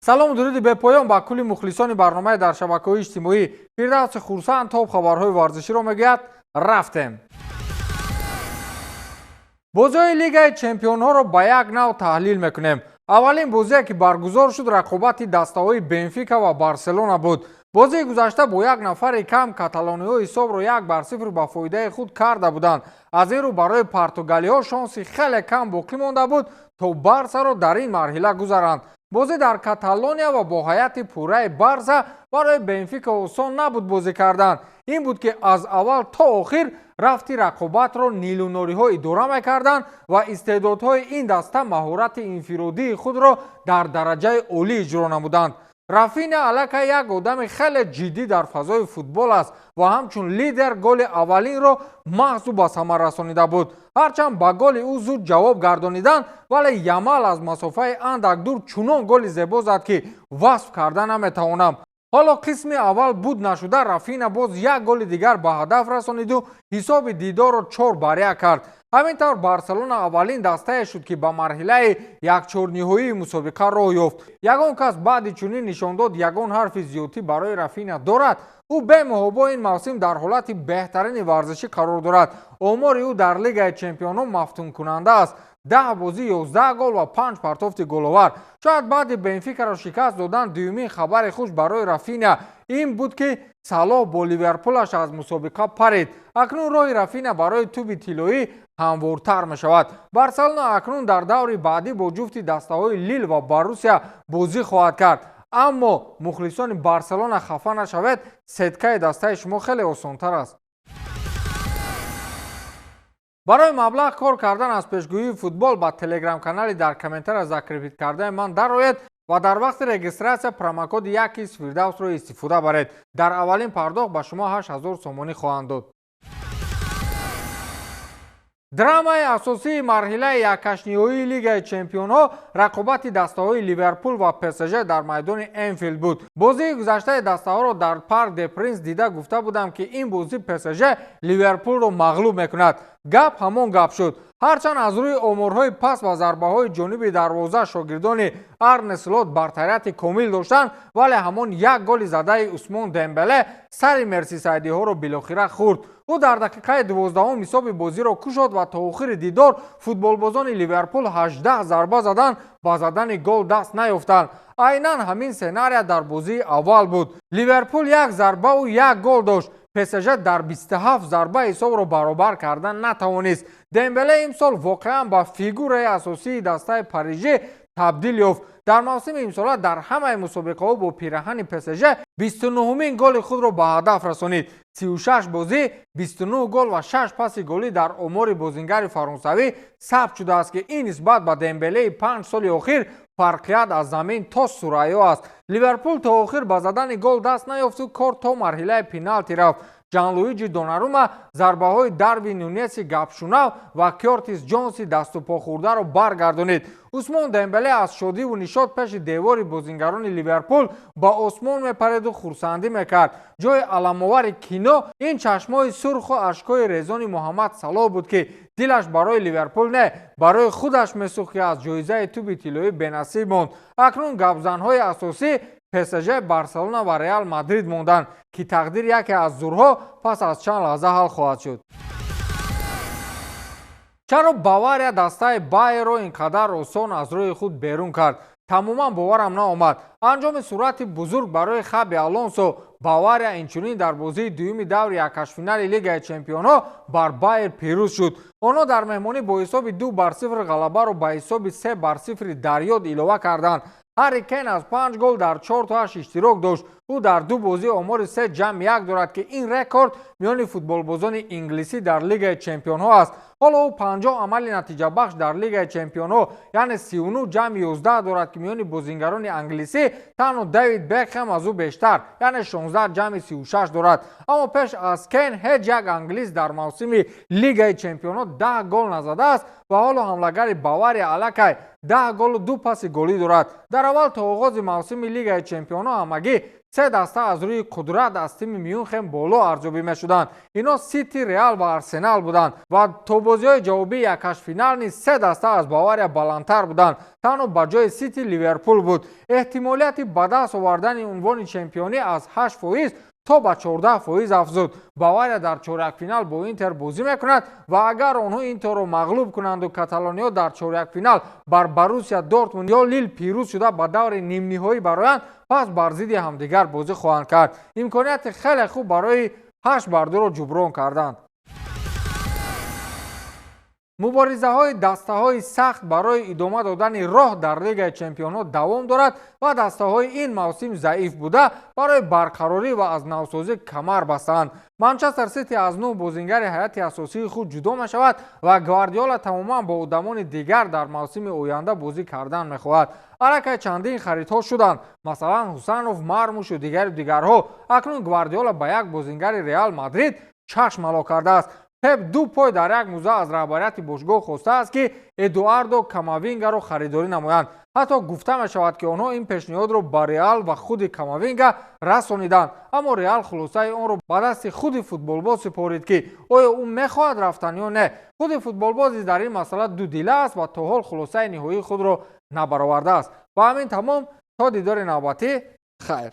Салому дуруди бепоён ба кулли мухлисони барномаи дар шабакаҳои иҷтимоӣ. Фирдавси Хурсанд топ хабарҳои варзиширо мегӯяд. Рафтем. Бозиҳои Лигаи чемпионҳоро ба як нав таҳлил мекунем. Аввалин бозие, ки баргузор шуд, рақобати дастаҳои Бенфика ва Барселона буд. Бозии гузашта бо як нафари кам каталониҳо ҳисобро 1-0 ба фоидаи худ карда буданд. Аз ин рӯ барои португалиҳо шонси хеле кам боқӣ монда буд, то Барсаро дар ин марҳила гузаранд. Бозӣ дар Каталония ва бо ҳайати пурраи Барса барои Бенфика осон набуд бозӣ кардан. Ин буд, ки аз аввал то охир рафти рақобатро нилунориҳо идора мекарданд ва истеъдодҳои ин даста маҳорати инфиродии худро дар дараҷаи олӣ иҷро намуданд. Рафиня аллакай як одами хеле ҷиддӣ дар фазои футбол аст ва ҳамчун лидер голи аввалинро маҳз ӯ ба самар расонида буд. Ҳарчанд ба голи ӯ зуд ҷавоб гардониданд, вале Ямал аз масофаи андак дур чунон голи зебо зад, ки васф карда наметавонам. Ҳоло қисми аввал буд нашуда, Рафина боз як голи дигар ба ҳадаф расониду ҳисоби дидорро 4-1 кард. Ҳамин тавр Барселона аввалин дастае шуд, ки ба марҳилаи якчорниҳоии мусобиқа роҳ ёфт. Ягон кас баъди чунин нишондод ягон ҳарфи зиёдтӣ барои Рафина дорад? Ӯ бемуҳобо ин мавсим дар ҳолати беҳтарини варзишӣ қарор дорад. Омори ӯ дар Лигаи чемпионҳо мафтункунанда аст: 10 бозӣ, 11 гол ва 5 партофти головар. Шояд баъди Бенфикаро шикаст додан дуюмин хабари хуш барои Рафиня ин буд, ки Салоҳ бо Ливерпулаш аз мусобиқа парид. Акнун роҳи Рафиня барои тӯби тиллоӣ ҳамвортар мешавад. Барселона акнун дар даври баъдӣ бо ҷуфти дастаҳои Лил ва Боруссия бозӣ хоҳад кард. Аммо, мухлисони Барселона, хафа нашавед, сеткаи дастаи шумо хеле осонтар аст. Барои маблағ кор кардан аз пешгӯии футбол ба телеграм-канали дар комментария закрепить кардаи ман дароед ва дар вақти регистрация промокоди 1 Фирдавсро истифода баред. Дар аввалин пардохт ба шумо 8000 сомонӣ хоҳанд дод. Драмаи асосии марҳилаи якҳаштниҳоии Лигаи чемпионҳо рақобати дастаҳои Ливерпул ва ПСЖ дар майдони Энфилд буд. Бозии гузаштаи дастаҳоро дар Парк де Принс дида гуфта будам, ки ин бозӣ ПСЖ Ливерпулро мағлуб мекунад. Гап ҳамон гап шуд. Ҳарчанд аз рӯи оморҳои пас ва зарбаҳои ҷониби дарвоза шогирдони Арне Слот бартарияти комил доштанд, вале ҳамон як голи задаи Усмон Дембеле сари мерсисайдиҳоро билохира хӯрд. Ӯ дар дақиқаи 12-ум ҳисоби бозиро кушод ва то охири дидор футболбозони Ливерпул 18 зарба заданд, ба задани гол даст наёфтанд. Айнан ҳамин сценария дар бозии аввал буд. Ливерпул як зарбаву як гол дошт, ПСЖ дар 27 зарба ҳисобро баробар кардан натавонист. Дембеле имсол воқеан ба фигураи асосии дастаи парижӣ табдил ёфт. Дар мавсими имсола дар ҳамаи мусобиқаҳо бо пираҳани ПСЖ 29-умин голи худро ба ҳадаф расонид. 36 бозӣ, 29 гол ва 6 паси голӣ дар омори бозингари фаронсавӣ сабт шудааст, ки ин нисбат ба Дембелеи 5 соли охир фарқият аз замин то Сурайё аст. Ливерпул то охир ба задани гол даст наёфту кор то марҳилаи пеналти рафт. Ҷанлуиҷи Донарума зарбаҳои Дарвин Нунеси гапшунав ва Кёртис Ҷонси даступохӯрдаро баргардонид. Усмон Дембеле аз шодиву нишод пеши девори бозингарони Ливерпул ба осмон мепариду хурсандӣ мекард. Ҷои аламовари кино ин чашмҳои сурху ашкҳои резони Муҳаммад Салоҳ буд, ки дилаш барои Ливерпул не, барои худаш месӯхт, ки аз ҷоизаи тӯби тиллоӣ бенасиб монд. Акнун гапзанҳои асосӣ ПСЖ, Барселона ва Реал Мадрид монданд, ки тақдири яке аз зурҳо пас аз чанд лаҳза ҳал хоҳад шуд. Чаро Бавария дастаи Байерро ин қадар осон аз рӯи худ берун кард? Тамоман боварам наомад. Анҷоми суръати бузург барои Хаби Алонсо. Бавария инчунин дар бозии дуюми даври якҳаштфинали Лигаи чемпионҳо бар Байер пирӯз шуд. Онҳо дар меҳмонӣ бо ҳисоби 2-0 ғалабаро ба ҳисоби 3-0 дарёд илова карданд. Ҳарри Кен аз панҷ гол дар чор тоаш иштирок дошт. Ӯ дар ду бозӣ омори 3+1 дорад, ки ин рекорд миёни футболбозони инглисӣ дар Лигаи чемпионҳо аст. Ҳоло ӯ 50 амали натиҷабахш дар Лигаи чемпионҳо, яъне 39+11 дорад, ки миёни бозингарони англисӣ танҳо Дэвид Бекхем аз ӯ бештар, яъне 16+36 дорад. Аммо пеш аз Кен ҳеҷ як англис дар мавсими Лигаи чемпионҳо 10 гол назадааст. Ва ҳоло ҳамлагари Бавария аллакай 10 голу 2 паси голӣ дорад. Дар аввал то оғози мавсими Лигаи чемпионҳо ҳамагӣ се даста аз рӯи қудрат аз тими Мюнхен боло арзёбӣ мешуданд. Ино Сити, Реал ва Арсенал буданд ва то бозиҳои ҷавобии якҳаштфинал низ се даста аз Бавария баландтар буданд. Танҳо ба ҷои Сити Ливерпул буд. Эҳтимолияти ба даст овардани унвони чемпионӣ аз 8% то ба 14% афзуд. Бавария дар чорякфинал бо Интер бозӣ мекунад ва агар онҳо Интерро мағлуб кунанду каталониҳо дар чорякфинал бар Боруссия Дортмунд ё Лил пирӯз шуда ба даври нимниҳоӣ бароянд, пас бар зидди ҳамдигар бозӣ хоҳанд кард. Имконияти хеле хуб барои ҳашт бардуро ҷуброн карданд. Муборизаҳои дастаҳои сахт барои идома додани роҳ дар Лигаи чемпионҳо давом дорад ва дастаҳои ин мавсим заиф буда барои барқарорӣ ва аз навсозӣ камар бастаанд. Манчестер Сити аз нӯҳ бозингари ҳайати асосии худ ҷудо мешавад ва Гвардиола тамоман бо одамони дигар дар мавсими оянда бозӣ кардан мехоҳад. Аллакай чандин харидҳо шуданд, масалан Ҳусанов, Мармушу дигару дигарҳо. Акнун Гвардиола ба як бозингари Реал Мадрид чашм ало кардааст. Пеп ду пой дар як муза аз раҳбарияти бошгоҳ хостааст, ки Эдуардо Камавингаро харидорӣ намоянд. Ҳатто гуфта мешавад, ки онҳо ин пешниҳодро ба Реал ва худи Камавинга расониданд, аммо Реал хулосаи онро ба дасти худи футболбоз супорид, ки оё ӯ мехоҳад рафтан ё не. Худи футболбоз низ дар ин масъала дудила аст ва то ҳол хулосаи ниҳоии худро набаровардааст. Ба ҳамин тамом, то дидори навбатӣ, хайр.